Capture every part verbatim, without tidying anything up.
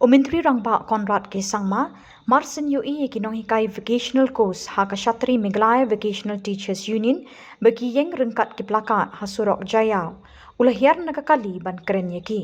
U Myntri Rangbah Conrad K Sangma mar shen ïohi ïa ki nonghikai vocational course ha ka shatri Meghalaya Vocational Teachers Union ba ki ïeng ryngkat ki plakat ha surok Jaïaw, u la hiar na ka kali ban kren ïa ki.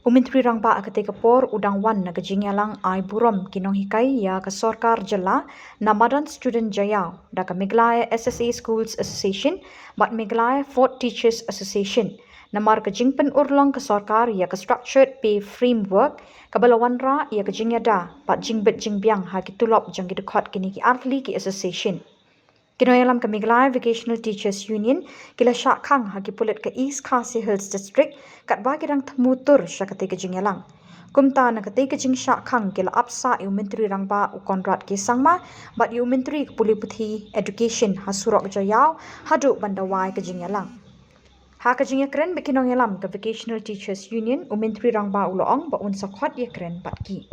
U Myntri Rangbah ha katei ka por u dang wan na ka jingïalang ai burom ki nonghikai ïa ka sorkar jylla na madan student Jaïaw da ka Meghalaya S S A Schools Association bad Meghalaya Fourth Teachers Association, namar ka jingpynurlong ka sorkar ïa ka Structured Pay Framework kaba la wanrah ïa ka jingïada bad jingbit jingbiang ha ki tulop jong ki dkhot kine ki artylli ki association. Ki nongïalam ka Meghalaya Vocational Teachers Union ki la shah khang ha ki pulit ka East Khasi Hills District katba ki dang thmu tur sha katei ka jingïalang. Kumta na katei ka jingshah khang ki la ap sah ïa u Myntri Rangbah u Conrad K Sangma bad ïa u Myntri ka Pule Puthi Education ha surok Jaïaw haduh ban da wai ka jingïalang. Ha ka jingïakren bad ki nongïalam ka Vocational Teachers Union, u Myntri Rangbah u la ong ba un sa khot ïakren bad ki.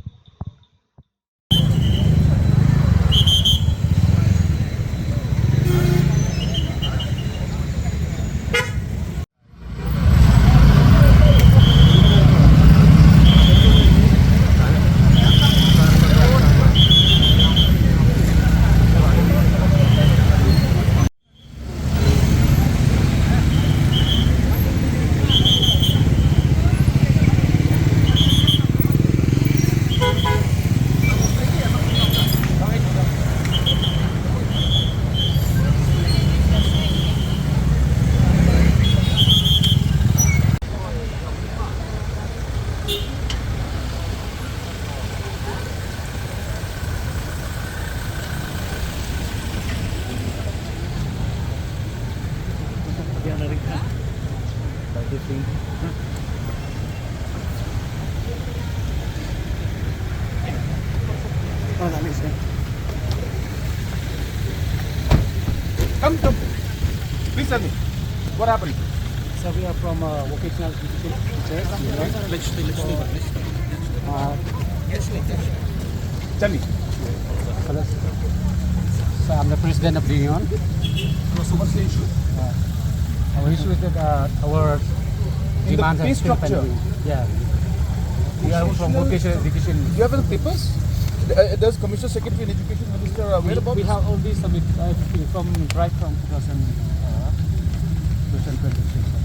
Come, come. Please tell me. What happened? Sir, we are from, uh, vocational education teachers. Let's stay, let's stay, let's stay. Uh, Tell me. Hello. Sir, I'm the president of the union. So what's the issue? Uh, our issue is that, uh, our In the demands are pay still structure. Pending. Yeah. We are from vocational education. Do you have the papers? Uh, does Commissioner Secretary and Education Minister aware about this? We have already submitted, uh, from, right from two thousand, uh, two thousand twenty-three, sir.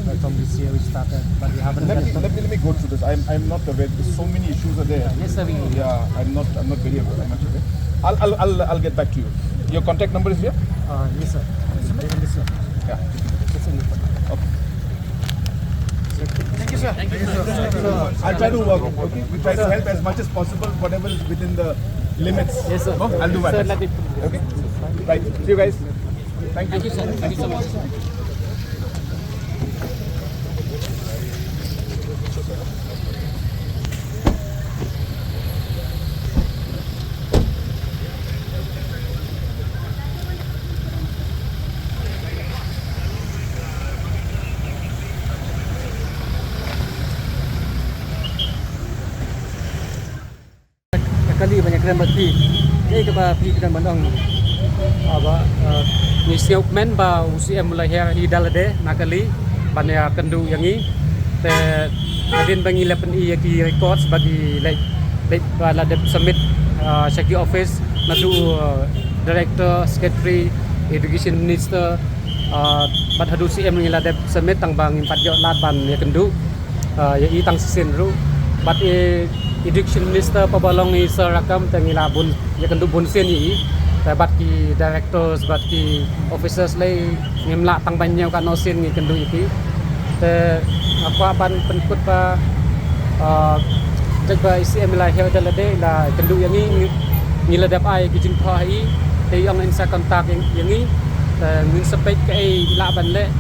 Right from this year we started, but we haven't Let me, let me, let me go through this. I'm, I'm not aware. There's so many issues are there. Yeah, yes, sir, we Yeah, I'm not, I'm not very aware, I'm not aware. I'll, I'll, I'll, I'll get back to you. Your contact number is here? Uh, yes, sir. Yes, sir. Yeah. It's in the Okay. Thank you, sir. Thank you, sir. I'll try to work, okay? We try to help as much as possible, whatever is within the limits. Yes, sir. No? I'll do my Sir, best. Let it Okay? Right. See you guys. Thank you. Thank you, sir. Thank you so much. Ka kali ban ïakren bad phi. Kaei kaba phi kren ban ong? Ah, ba, ah, ngi sngewkmen ba u C M u la hiar hi da lade na kali ban ïakynduh ïa ngi. Te hadien ba ngi la pyni ïa ki records ba ki leit, leit ba la dep submit, ah, sha ki office naduh, ah, director, secretary, education minister, ah, bad haduh C M ngi la dep submit tang ba ngim pat ïoh lad ban ïakynduh. Ah, ïa i tang shisien ruh. Bad i Education Minister pa ba long i Sir Rakkam te ngi la bun ïakynduh bun sien ïa i. Te bad ki directors, bad ki officers lei ngim lah tang ban ñiew katno sien ngi kynduh ïa ki. Te nga kwah ban pynkut ba, ah, jait ba i C M i la hiar da lade i la kynduh ïa ngi, ngi, ngi la dep ai ki jingthoh ha i. Te i ong in sa contact ïa, ïa ngi. Te ngin sa peit kaei i lah ban leh.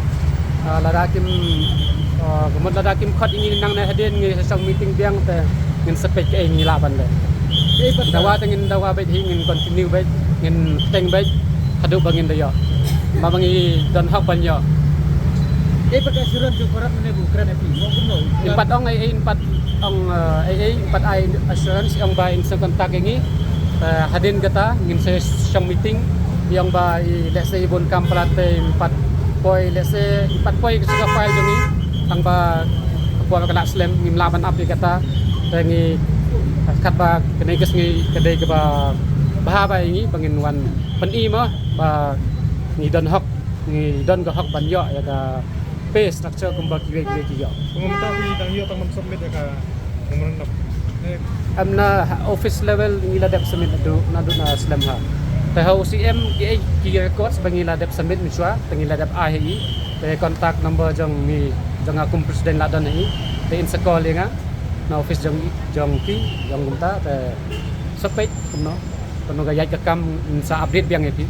Ah, lada kim, ah, ka mut lada kim khot ïa ngi nangne hadien ngi sa shong meeting biang te ngin sa peit kaei ngi lah ban leh. Dawa te ngin dawa beit hi, ngin continue beit, ngin bteng beit haduh ba ngin da ïoh. Ma ba ngi don hok ban ïoh. Ei pat assurance jong Conrad mynne ba u kren ïa phi, mo kumno? Ngin pat ong ei ei, ngin pat ong, eh, ei ei, ngin pat ai assurance, i ong ba in sa contact ïa ngi. Eh, hadien kata ngin sa shong meeting, i ong ba i lehse i bun kam palat te ngin pat Poi lehse i pat poi ka file jong ngi, tang ba ka por ka la slem, ngim lah ban ap ïa kata. Te ngi, katba kane ka sngi ka dei kaba bha ba ïa ngi ba ngin wan pyni mo ba ngi don hok, ngi don ka hok ban ïoh ïa ka pay structure kumba kiwei kiwei ki ïoh. Kumta phi dang ïoh tang ban submit ïa ka memorandum? Em, na office level ngi la dep submit naduh, naduh na slem ha. Te ha u C M ki, ki records ba ngi la dep submit mynshwa, te ngi la dep ai ha i. Te contact number jong ngi, jong nga kum president la don ha i. Te in sa call ïa nga na office jong i, jong ki, jong kumta, te sa peit kumno, kumno ka ïaid ka kam, in sa update biang ïa phi.